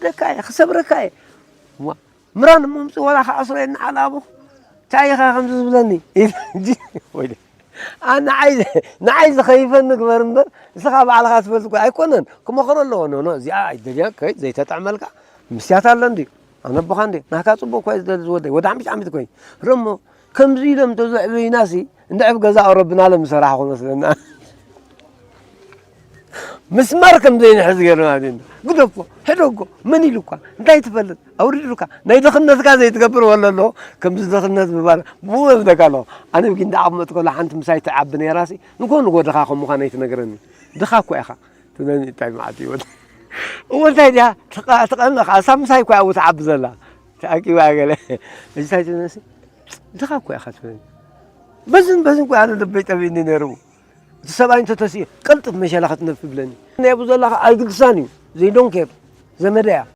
ክሰብረካ እየ ክሰብረካ እየ። ዋ፣ ምራን እሞ ምጽእ ወላ ክኣስሮ እየ ንዓል ኣቦ። እንታይ ኢኻ ከምዚ ዝብለኒ? ኢለ እንጂ፣ ወይለ። ኣ፣ ንዓይ፣ ንዓይ ዝኸይፈኒ ግበር እምበር፣ ንስኻ ባዕልኻ ትፈልጥ እኮ ኣይኮነን። ክመኽሮ ኣለዎ። ኖ፣ ኖ፣ እዚኣ ኣይደልያን፣ ከይድ ዘይተጥዕመልካ። ምስያት ኣሎ እንድዩ። ኣነ ኣቦኻ እንድየ። ናካ ጽቡቕ እኮ እዩ ዝደሊ ዝወደይ። ወዲ ሓሙሽተ ዓመት እኮ እዩ። ርሞ፣ ከምዚ ኢሎም ተዘዕበዩናሲ፣ እንድዕብ ገዛ ኣውረብና ሎም ዝሰራሕኹ መስለና። ምስማር ከም ዘይንሕዝ ገይሩና። ግደፎ፣ ሕደጎ፣ መን ኢሉኳ፣ እንታይ ትፈልጥ፣ ኣውሪዱካ፣ ናይ ድኽነትካ ዘይትገብር ወለሎ። ከምዚ ድኽነት ምባል ብኡ እብለካ ኣለኹ። ኣነ ብጊንዳ ዓቕመጥ ከሎ ሓንቲ ምሳይ ትዓቢ ነይራሲ፣ ንጎ ንጎ ድኻ ከም ምዃነይ ትነግረኒ። ድኻ እኮ ኢኻ ትብለኒ። እንታይ መዓት ይወል። እወ፣ እንታይ ድያ ትቐ-፣ ትቐንእ ኸዓ፣ እሳ ምሳይ እኮ ኣብኡ ትዓቢ ዘላ። ተኣኪባ ገለ። እንታይ ትብለሲ? ድኻ እኮ ኢኻ ትብለኒ። በዝን በዝን እኮ ኣነ ልበይ ጠቢኒ ነይሩ። እቲ ሰብኣይ እንተተሲኡ፣ ቀልጥፍ መሸላ ክትነፍ ይብለኒ። ናይ ኣብኡ ዘላ ኸዓ ኣይግድሳን እዩ። They don't care። ዘመደያ።